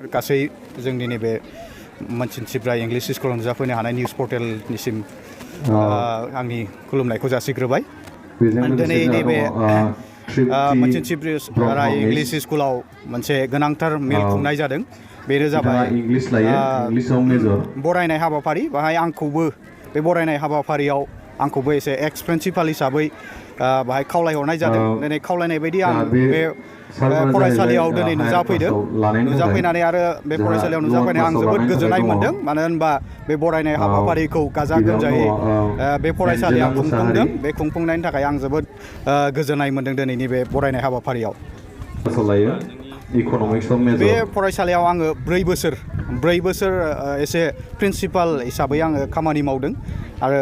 गासै जोंनि नैबे मोनसिनसिब्रा इंलिश स्कुलाव नुजाफैनो हानाय निउस पर्टेलनिसिम आंनि खुलुमनायखौ जासिग्रोबाय। दिनै नैबे मोनसिनसिब्रा इंलिश स्कुलाव मोनसे गोनांथार मेल खुंनाय जादों। बेनो जाबाय बरायनाय हाबाफारि। बाहाय आंखौबो बे बरायनाय हाबाफारियाव आंखौबो एसे एक्स प्रिन्सिपाल हिसाबै बाहाय खावलायहरनाय जादों। दिनै खावलायनाय बायदि आं बे फरायसालियाव दिनै नुजाफैदों। नुजाफैनानै आरो बे फरायसालियाव नुजाफैनानै आं जोबोद गोजोननाय मोन्दों। मानो होनबा बे बरायनाय हाबाफारिखौ गाजा गोमजायै बे फरायसालिया खुंफुंदों। बे खुंफुंनायनि थाखाय आं जोबोद गोजोननाय मोन्दों दिनैनि बे बरायनाय हाबाफारियाव। बे फरायसालियाव आङो 4 बोसोर एसे प्रिन्सिपाल हिसाबै आङो खामानि मावदों। आरो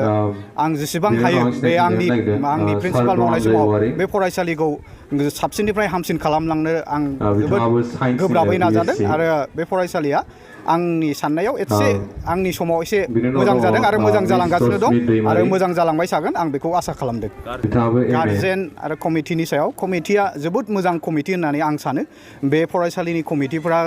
आं जेसेबां हायो बे आंनि प्रिन्सिपाल मावनाय समाव बे फरायसालिखौ साबसिननिफ्राय हामसिन खालामलांनो आं जोबोद गोब्राबै नाजादों। आरो बे फरायसालिया आंनि साननायाव आंनि समाव एसे मोजां जादों आरो मोजां जालांगासिनो दं आरो मोजां जालांबाय थागोन आं बेखौ आसा खालामदों। गार्जेन आरो कमिटिनि सायाव कमिटिया जोबोद मोजां कमिटि होननानै आं सानो। बे फरायसालिनि कमिटिफोरा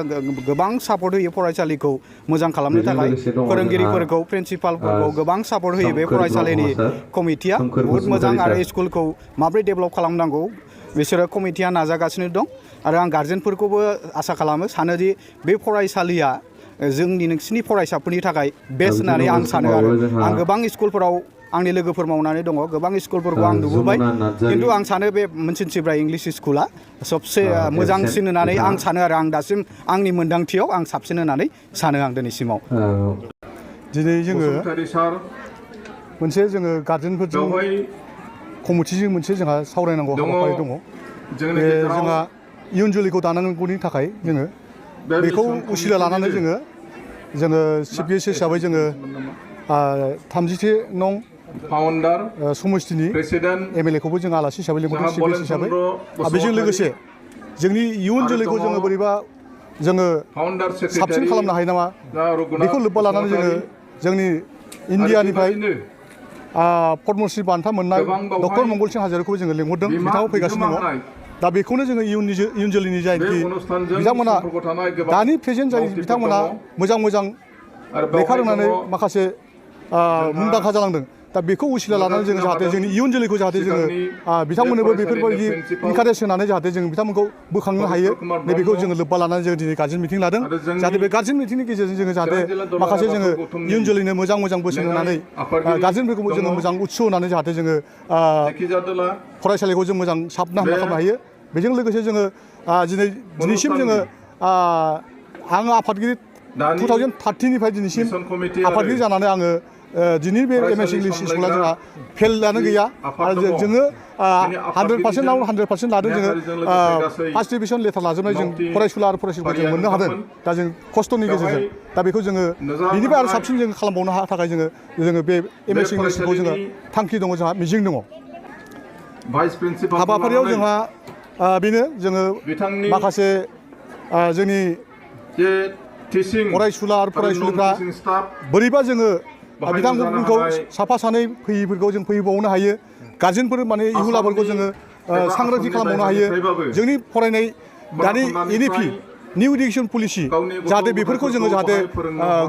गोबां सापर्ट होयो फरायसालिखौ मोजां खालामनो थाखाय। फोरोंगिरिफोरखौ प्रिन्सिपालफोरखौ गोबां सापर्ट होयो बे फरायसालिनि कमिटिया। बहुद मोजां आरो स्कुलखौ माबोरै डेभेलप खालामनांगौ बिसोरो कमिटिया नाजागासिनो दं। आरो आं गार्जेनफोरखौबो आसा खालामो सानोदि बे फरायसालिया नोंसिनि फरायसाफोरनि थाखाय बेस्ट होननानै आं सानो। आरो आं गोबां स्कुलफोराव आंनि लोगोफोर मावनानै दङ। गोबां स्कुलफोरखौ आं नुबोबाय। खिन्थु आं सानो बे मोनसिनसिब्रा इंलिश स्कुला सबसे मोजांसिन होननानै आं सानो। आरो आं दासिम आंनि मोन्दांथियाव आं साबसिन होननानै सानो आं दिनैसिमाव। दिनै जोङो गार्जेनफोरजों कमिटिजों मोनसे जोंहा सावरायनांगौ हाबाफारि दङ। बे जोंहा इयुन जोलैखौ दानांगौनि थाखाय जोङो बेखौ उसिला लानानै जोङो चिफ गेस्ट हिसाबै जोङो 33 नं समस्तिनि MLA खौबो जों आलासि हिसाबै लिंहरदों चिफ गेस्ट हिसाबै। बेजों लोगोसे जोंनि इयुन जोलैखौ जोङो बोरैबा जोङो साबसिन खालामनो हायो नामा बेखौ लोब्बा लानानै जोङो जोंनि इन्डियानिफ्राय पद्मश्री बान्था मोननाय डक्टर मंगलसिं हाज'रिकाखौ जोङो लिंहरदों। बिथाङा फैगासिनो दङ। दा बेखौनो जोङो इयुन जोलैनि जायनोखि बिथांमोना दानि प्रेजेन्ट जाय बिथांमोना मोजां लेखा रोंनानै माखासे मुंदांखा जालांदों। दा बेखौ उसिला लानानै जोङो जाहाथे जोंनि इयुन जोलैखौ जाहाथे जोङो बिथांमोननोबो बेफोरबायदि इनकारेज होनानै जाहाथे जों बिथांमोनखौ बोखांनो हायो। नैबेखौ जोङो लोब्बा लानानै जोङो दिनै गार्जेन मिटिं लादों। जाहाथे बे गार्जेन मिटिंनि गेजेरजों जोङो जाहाथे माखासे जोङो इयुन जोलैनो मोजां बोसोन होनानै गार्जेनफोरखौ जोङो मोजां उत्स होनानै जाहाथे जोङो फरायसालिखौ जों मोजां साबना हामना खालामनो हायो। बेजों लोगोसे जोङो दिनैसिम जोङो आङो आफादगिरि 2013निफ्राय दिनैसिम आफादगिरि जानानै आङो दिनै बे MS इंलिश स्कुला जोंहा फेलआनो गैया। आरो जोङो 100% आव 100% लादों। जोङो फार्स्ट डिभिजन लेटार लाजोबनाय जों फरायसुला आरो फरायसुलिफोर जों मोननो हादों। दा जों खस्थ'नि गेजेरजों दा बेखौ जोङो बिनिफ्राय आरो साबसिन जों खालामबावनो थाखाय जोङो बे MS इंलिशखौ जोङो थांखि दङ, जोंहा मिजिं दङ। हाबाफारियाव जोंहा बेनो जोङो माखासे जोंनि फरायसुला आरो फरायसुलिफ्रा बोरैबा जोङो बिथांमोनखौ साफा सानै फैयैफोरखौ जों फैबावनो हायो। गार्जेनफोर माने इहुलाफोरखौ जोङो सांग्रांथि खालामबावनो हायो। जोंनि फरायनाय दानि NEP निउ इडुकेसन पलिसि जाहाथे बेफोरखौ जोङो जाहाथे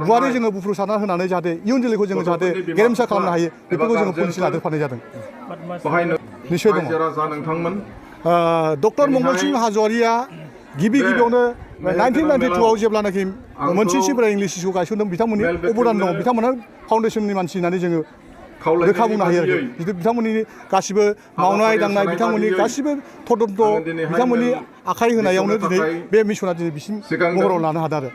गुवारै जोङो बुफ्रुसारना होनानै जाहाथे इयुन जोलैखौ जोङो जाहाथे गेरेमसा खालामनो हायो बेफोरखौ जोङो पलिसि लादेरफानाय जादों। निस्सय दङ। डक्टर मंगलसिं हाज'वारिया गिबियावनो 1992 आव जेब्लानाखि मोनसिनसिब्रा इंलिश स्कुल गायसनदों बिथांमोननि अबदान दङ। बिथांमोना फाउन्डेसननि मानसि होननानै जोङो रोखा बुंनो हायो। बिथांमोननि गासिबो मावनाय दांनाय बिथांमोननि गासिबो तदन्त बिथांमोननि आखाइ होनायावनो दिनै बे मिसना दिनै बिसिम महराव लानो हादों आरो।